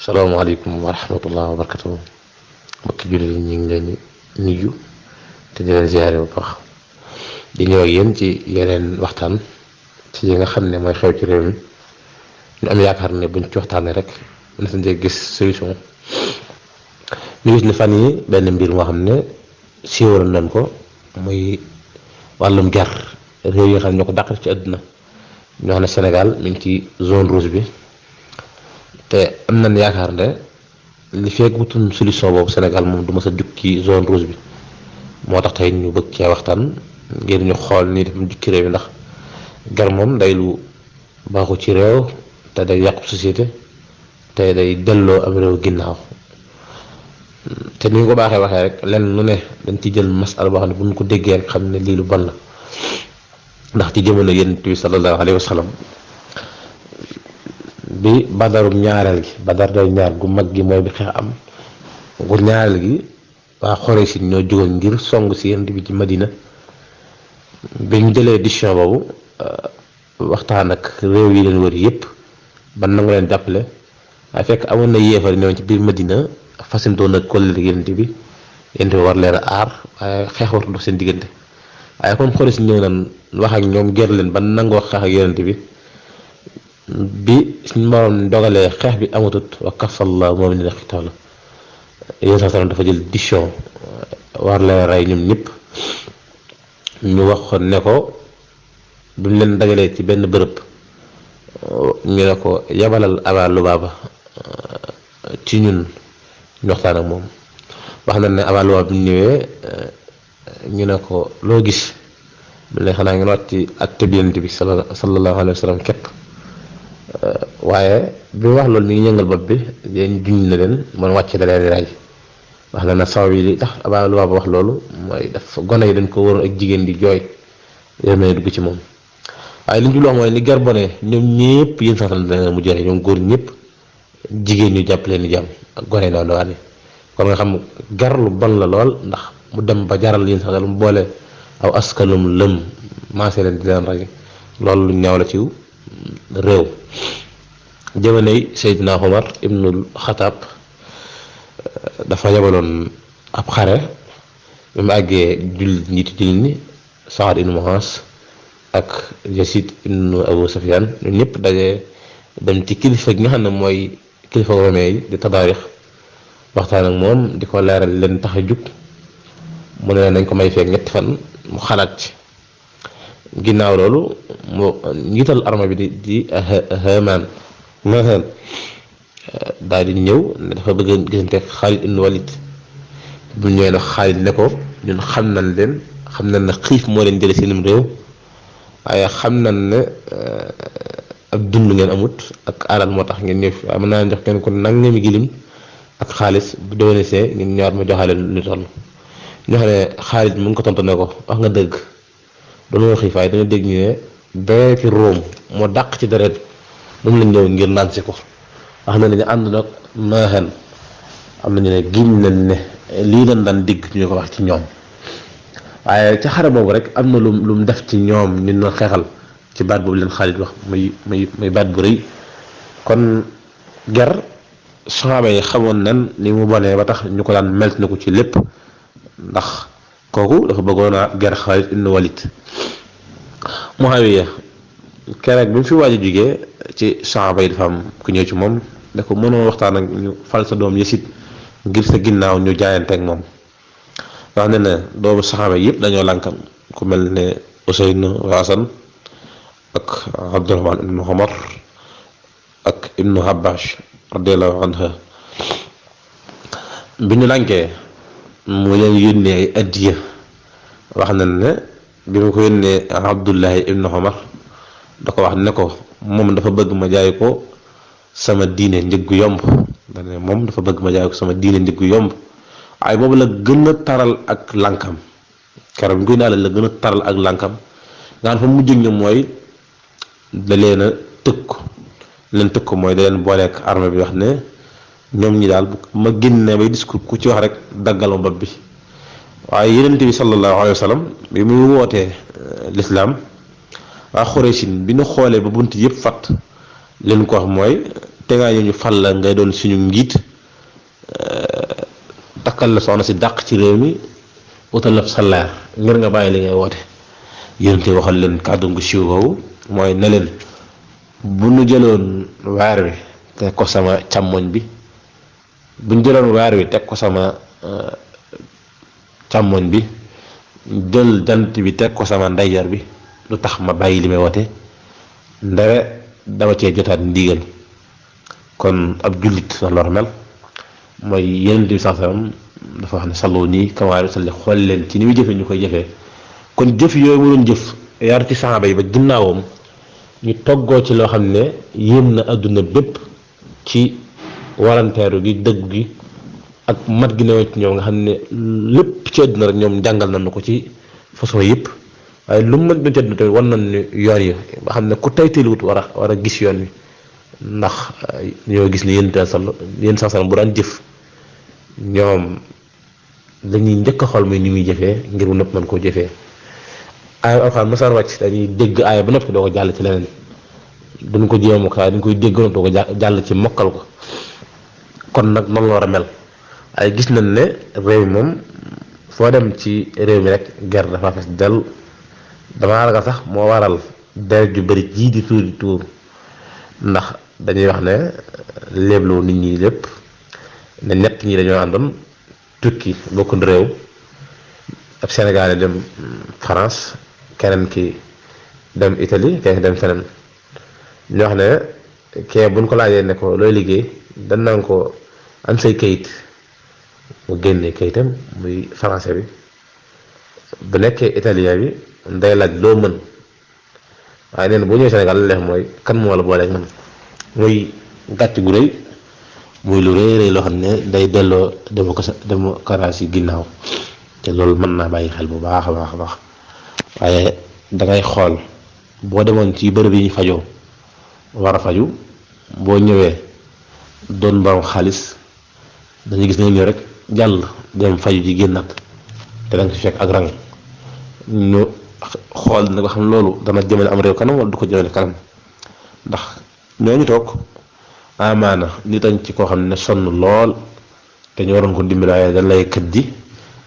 salaamaaleykum wa rahmatullah wa barakatuh mbokki jullit yi ñu ngi leen di nuyu te di leen ziare bu baax di ñëw ak yéen ci yeneen waxtaan ci yi nga xam ne mooy xew ci réew mi ñu am yaakaar ne buñ ci waxtaanee rek mën nañ gis solution. ñu gis ne fan yi benn mbir moo xam ne siiwaloon nañ ko muy wàllum ger réew yi nga xam ne ñoo ko dàq ci àdduna ñoo xam ne Sénégal mi ngi ci zone rouge bi. te am nañ yaakaar ne li fekk wutum solution boobu Sénégal moom du mës a jug ci zone rouge bi moo tax tey ñu bëgg cee waxtaan ngir ñu xool nii def mu jukki réew mi ndax ger moom day lu baaxu ci réew te day yàqu société te day delloo am réew ginnaaw te ni ñu ko baaxee waxee rek lenn lu ne dañ ci jël masala boo xam ne bu ñu ko déggee rek xam ne lii lu bon la ndax ci jamono Yonent bi sallallahu alayhi wa sallam bi badarum ñaareel gi badar day ñaar gu mag gi mooy bi xeex am gu ñaareel gi waa Xuraysh ñoo jógoon ngir song si Yonent bi ci Madina bi ñu jëlee décision boobu waxtaan ak réew yi leen wër yépp ban nangu leen jàppale waaye fekk amoon na yéefar ñëwoon ci biir Madina fasantoon ak kóllëre Yonent bi war leen a aar waaye xeex wartu dox seen diggante waaye comme Xuraysh ñëw nañ wax ak ñoom ger leen ban nangoo xeex ak Yonent bi suñu moroom dogalee xeex bi amatut wa kafallahu mu'minina qitaala yéen sax dafa jël décision war leen rey ñoom ñëpp ñu wax ne ko duñ leen dajalee ci benn bërëb ñu ne ko yabalal Abaa Lubaaba ci ñun ñu waxtaan ak moom wax nañ ne Abaa Lubaaba bi ñu ñëwee ñu ne ko loo gis mu ne xanaa ngeen wàcc ci ak Yonent bi sallallahu alayhi wa sallam képp waaye bi wax loolu mi ngi yëngal bopp bi leen juñ na leen man wàcce da leen rey wax na saw yi li tax Abaa Lubaaba wax loolu mooy daf gone yi dañ ko waroon ak jigéen di jooy yërmande dugg ci moom waaye li ñu ci wax mooy ni ger bone ñoom ñëpp yéen sax dana mu jëre ñoom góor ñëpp jigéen ñu jàpp leen ni jàmm ak gone yi noonu waane kon nga xam ger lu bon la lool ndax mu dem ba jaral yéen sax mu boole aw askanum lëm maasee leen di leen rey loolu lu ñaaw la ci réew. jamonoy Seydina Omar ibnul Xataab dafa yabaloon ab xare bi mu àggee njiitu jullit ñi Saad ibnu Muaaz ak Yasid ibnu Abu Sufyaan ñun ñëpp daje dem ci kilifa gi nga xam ne mooy kilifa romain yi di Tadaarix waxtaan ak moom di ko leeral leen tax a jug mu ne nañ ko may feek ñetti fan mu xalaat ci ginnaaw loolu mu njiital arme bi di Haamaan daal di ñëw ne dafa bëgg a gisante Xaalid ibn Walid bu ñëwee nag Xaalid ne ko ñun xam nañ leen xam nañ ne xiif moo leen jële seenum réew waaye xam nañ ne ak dund ngeen amut ak alal moo tax ngeen ñëw fi waaye mën naa leen jox kenn ko nangami gilim ak xaalis bu déwénesee ngeen ñëwaat ma joxaale lu toll ñu xam ne Xaalid mu ngi ko tontu ne ko wax nga dëgg dañoo xiif waaye dañoo dégg ñu ne dereeti Room moo dàq ci deret moom lañ ñëw ngir naan si ko wax na ne ñu ànd nag maaxen am nañu ne giñ nañ ne lii lañ daan digg ñu ko wax ci ñoom waaye ca xare boobu rek am na lu mu def ci ñoom ñu doon xeexal ci baat boobu leen Xaalid wax muy baat bu rëy kon ger saxaaba yi xamoon nañ ni mu bonee ba tax ñu ko daan melt na ko ci lépp ndax kooku dafa bëggoon a ger Xaalid ibn Walid Muawiya keroog bi mu fi waaj a jógee ci saxaaba yi dafa am ku ñëw ci moom ne ko mënoo waxtaan ak ñu fal sa doom Yasid ngir sa ginnaaw ñu jaayante ak moom wax ne ne doomu saxaaba yi yëpp dañoo lànkam ku mel ne Useynu Hasan ak Abdurahmaan ibnu Umar ak ibnu Habbash radiyallahu anha bi ñu lànkee mu leen yónnee ay addiya wax nañ ne bi mu ko yónnee Abdullahi ibnu Umar da ko wax ne ko moom dafa bëgg ma jaay ko sama diine njëggu yomb dane moom dafa bëgg ma jaay ko sama diine njëggu yomb waaye boobu la gën a taral ak lànkam keroog bi koy naa la gën a taral ak lànkam nga xam fa mujj ñoom mooy da leen a tëkk mooy da leen booleek armée bi wax ne ñoom ñi daal bu ma génnee bay discours ku ci wax rek daggal ma bopp bi waaye Yonent bi sallallahu alayhi wa sallam bi muy wootee lislaam waa Xuraysin bi ñu xoolee ba bunt yëpp fat leen ko wax mooy te ngaa ñu fal la ngay doon suñu njiit takkal la soxna si dàq ci réew mi utal la salaire ngir nga bàyyi li ngay woote. yonent waxal leen kàddu gu siiw boobu mooy ne leen bu nu jëloon weer wi teg ko sama càmmoñ bi bu ñu jëloon weer wi teg ko sama càmmoñ bi jël jant bi teg ko sama ndeyjoor bi lu tax ma bàyyi li may woote ndare dama cee jotaat ndigal. kon ab jullit na lor mel mooy yonent bi sallallahu alayhi wasallam dafa wax ne sallu nii kamaa yusalli xool leen ci ni muy jëfee ñu koy jëfee. kon jëf yooyu mu doon jëf yar ci saxaaba yi ba ginnaawam ñu toggoo ci loo xam ne yéem na àdduna bépp ci waranteeru gi dëgg gi ak mat gi newee ci ñoom nga xam ne lépp ci àdduna rek ñoom jàngal nañu ko ci façon yëpp waaye lu mu mën doon ci àdduna tamit wan nañu yoon yi ba xam ne ku tey teeluwut war a gis yoon wi ndax ñoo gis ne yéen sax bu daan jëf ñoom dañuy njëkk a xool muy ni muy jëfee ngir mu nëpp mën koo jëfee. aaya alxuraan masar wàcc dañuy dégg aaya ba noppi doo ko jàll ci leneen duñ ko jéem a dañ koy dégg doo ko jàll ci mokkal ko kon nag noonu la war a mel waaye gis nañ ne réew mi moom foo dem ci réew mi rek guerre dafa fes del damaa ragal sax moo waral deret ju bëri jii di tuur ndax dañuy wax ne léebloo nit ñi lépp ne ñett ñi dañoo àndoon tukki bokkuñ réew ab Sénégal dem France keneen ki dem Italie keneen ki dem feneen ñu wax ne kee buñ ko laajee ne ko looy liggéey dañ naan ko am say kayit mu génne kayitam muy français bi bu nekkee italien bi nday laaj loo mën waaye nee na boo ñëwee Sénégal la leex mooy kan moo la booleeg man muy gàcc gu rëy muy lu rëy loo xam ne day delloo démocratie ginnaaw te loolu mën naa bàyyi xel bu baax a baax waaye dangay xool boo demoon ci bërëb yi ñu fajoo war a faju boo ñëwee doon borom xaalis dañuy gis ne ñëw rek jàll dem faju ji génnaat te danga ci fekk ak rang ñu xool na nga xam loolu dana jëmale am réew kanam wala du ko jëmale kanam ndax ñooñu toog amaana nit añ ci koo xam ne sonn lool te ñu waroon ko dimbali waaye dañ lay kët ji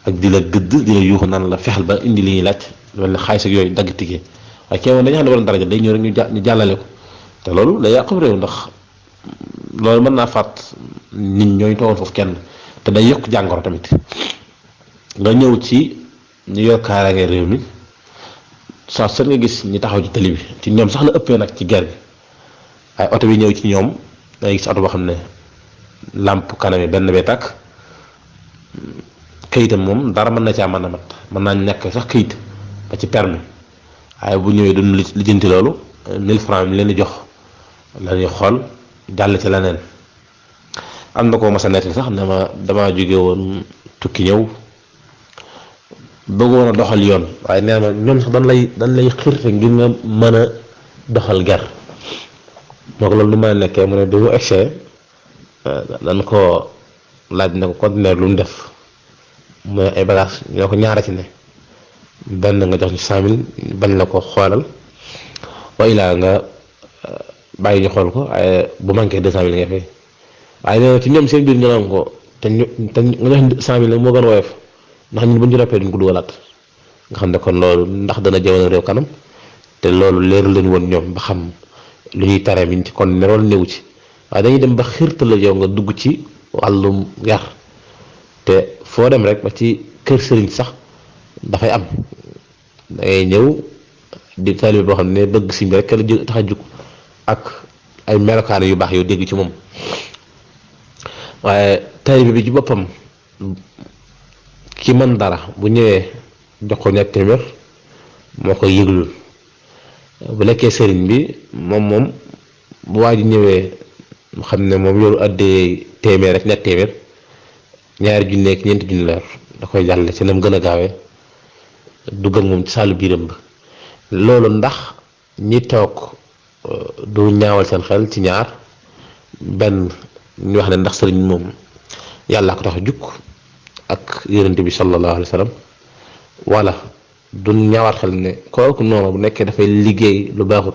ak di la gëdd di la yuuxu naan la fexel ba indi li ñuy laaj loolu ne xaalis ak yooyu dagg tiggee waaye kenn dañu xam ne waroon daraja day ñëw rek ñu jàllale ko te loolu day yàqu réew ndax loolu mën naa faat nit ñooñu toogoon foofu kenn te day yokk jàngoro tamit nga ñëw ci ñu yor kaaraange réew mi saa seen nga gis ñi taxaw ci tali bi ci ñoom sax la ëppee nag ci guerre bi ay oto bi ñëw ci ñoom dangay gis oto boo xam ne làmp kanam yi benn bee tàkk kayitam moom dara mën na caa mën a mat mën naa ñàkk sax kayit ba ci permis waaye bu ñëwee duñ lijjanti loolu 1000 francs mi leen di jox la ñuy xool jàll ci leneen. am na ko mas a nettali sax ne ma damaa jóge woon tukki ñëw bëggoon a doxal yoon waaye nee na ñoom sax dañ lay xirte ngir nga mën a doxal ger moo ko loolu lu mën a nekkee mu ne bi mu egsee dañ ko laaj na ko conteneur lu mu def mooy ay bagage ñoo ko ñaara ci ne benn nga jox ñu 100000 bañ la ko xoolal wa ilaa nga bàyyi ñu xool ko waaye bu manqué 200000 nga fay waaye nee na ci ñoom seen biir ñu naan ko te nga jox 100000 moo gën a woyof ndax ñun bu ñu noppee duñ ko dugalaat nga xam ne kon loolu ndax dana jëmale réew kanam te loolu leeru leen woon ñoom ba xam lu ñuy taree mi ci kon ne loolu néew ci waaye dañuy dem ba xiirtal yow nga dugg ci wàllum yar te foo dem rek ba ci kër sëriñ sax dafay am da ngay ñëw di taalibe boo xam ne bëgg si bi rek la tax a jug ak ay melokaan yu baax yow dégg ci moom waaye taalibe bi ci boppam ki mën dara bu ñëwee jox ko ñetti téeméer moo koy yëglul bu nekkee sëriñ bi moom bu waa ji ñëwee mu xam ne moom yoru àddee téeméer rek ñetti téeméer ñaari junne ak ñeenti junne leer da koy jàlle ci nam gën a gaawee dugg ak moom ci saalu biiram ba loolu ndax ñi toog du ñaawal seen xel ci ñaar benn ñu wax ne ndax sëriñ moom yàlla ko tax a jukk ak yonent bi sallallahu alayhi wa sallam wala du ñaawal xel ne kooku noonu bu nekkee dafay liggéey lu baaxut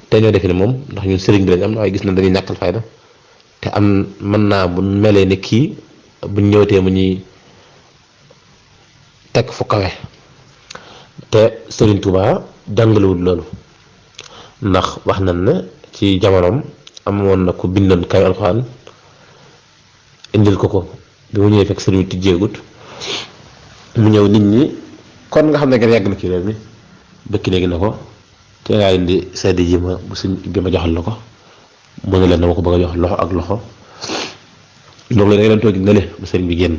te ñoo defe ne moom ndax ñun sëriñ bi lañ am na waaye gis na dañuy ñàkkal fayda te am mën naa bu melee ni kii buñ ñëwtee mu ñuy teg fu kawe te Serigne Touba jàngalewul loolu ndax wax nañ ne ci jamonoom amoon na ku bindoon kay alxuraan indil ko bi mu ñëwee fekk sëriñ bi tijjeegut mu ñëw nit ñi kon nga xam ne gën yàgg na ci réew mi bëkki léegi na ko te ngaa indi seddi ji ma bu suñ bi ma joxal la ko mu ne leen dama ko bëgg a jox loxo ak loxo loolu la da ngeen toog ne le ba sëriñ bi génn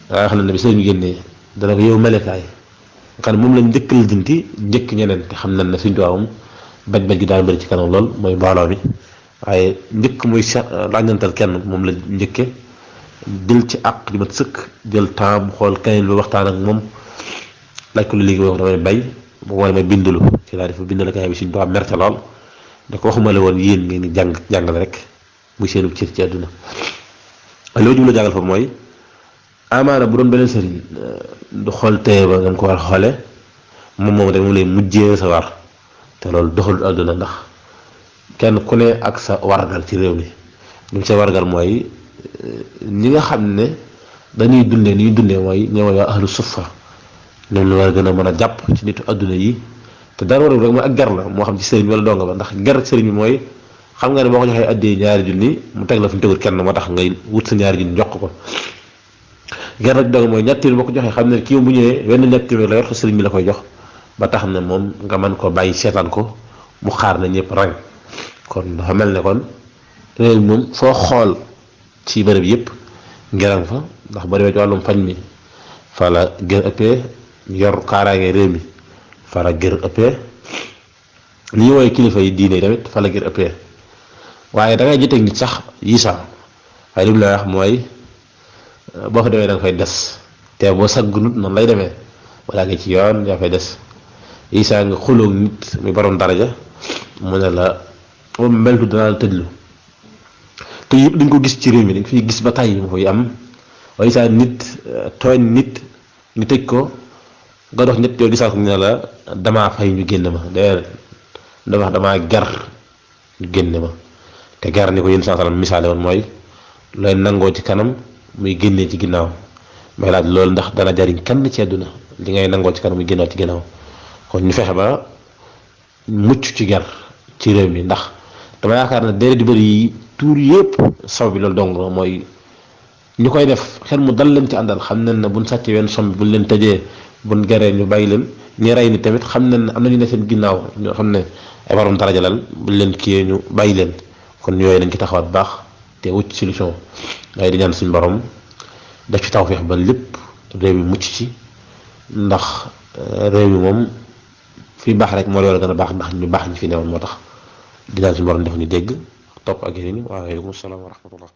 waaye xam ne bi sëriñ bi génnee dana ko yow melekaay nga xam ne moom lañ njëkk la jinti njëkk ñeneen te xam nañ ne suñ tuwaawam baj gi daan bëri ci kanam lool mooy mbooloo mi waaye njëkk muy lañantal kenn moom la njëkke jël ci àq di mat sëkk jël temps xool keneen bi waxtaan ak moom laaj ko lu léegi wax damay bay bu wala may bindulu ci laa defa bindal kaay bi suñ tuwaam merte lool da ko waxuma la woon yéen ngeen di jàngale rek muy seenu cër ci àdduna loolu jublu jàngal fa mooy amaana bu doon beneen sëriñ du xool téye ba nga ko war a xoole moom rek moom lay mujjee sa war te loolu doxul àdduna ndax kenn ku ne ak sa wargal ci réew mi li sa wargal mooy ñi nga xam ne dañuy dundee ni ñuy dundee mooy ñëw waa ahlu suffa ñoom la war a gën a mën a jàpp ci nitu àdduna yi te dara warul rek mooy ak ger la moo xam ci sëriñ wala donga ba ndax ger sëriñ bi mooy xam nga ne boo ko joxee addee ñaari junni mu teg la fi mu tegul kenn moo tax ngay wut sa ñaari junni jox ko ger rek donga mooy ñetti téeméer boo ko joxee xam ne kii bu ñëwee wenn ñetti téeméer la yor ko sëriñ bi la koy jox ba tax ne moom nga mën ko bàyyi seetaan ko mu xaar na ñëpp rang kon dafa mel ne kon réew mi moom foo xool ci bërëb yëpp ngeram fa ndax ba demee ci wàllum fañ mi fa la gër ëppee yor kaaraange réew mi fa la gër ëppee li ñu woowee kilifa yi diine tamit fa la gër ëppee waaye da ngay jotee nit sax yi sax waaye li mu lay wax mooy boo fa demee da nga fay des te boo saggunut noonu lay demee wala nga ci yoon yaa fay des yi sax nga xuloog nit mi borom daraja mu ne la moom meltu danaa la tëjlu te yëpp dañ ko gis ci réew mi dañ fiy gis ba tàyyi mu koy am waaye saa nit tooñ nit ñu tëj ko nga dox ñett yow gisaat ko ñu ne la damaa fay ñu génn ma de damaa ger ñu génne ma te ger ni ko yéen saa salaam misaale woon mooy looy nangoo ci kanam muy génnee ci ginnaaw may laaj loolu ndax dana jariñ kenn ci àdduna li ngay nangoo ci kanam muy génnaaw ci ginnaaw kon ñu fexe ba mucc ci ger ci réew mi ndax dama yaakaar ne déedéet di bëri yi tuur yëpp saw bi loolu dong mooy ñu koy def xel mu dal leen ci àndal xam nañ ne buñ sàccee wenn som bi buñ leen tëjee buñ geree ñu bàyyi leen ñi rey ni tamit xam nañ ne am na ñu ne seen ginnaaw ñoo xam ne ay waroon daraja lan buñ leen kiyee ñu bàyyi leen kon yooyu nañ ci taxawaat baax te wut solution waaye di ñaan suñu borom def ci tawfeex ba lépp réew mi mucc ci ndax réew mi moom fi baax rek moo la war a gën a baax ndax ñu baax ñi fi newoon moo tax di ñaan suñu borom def ñu dégg topp ak yeneen i waaleykum salaam wa rahmatullah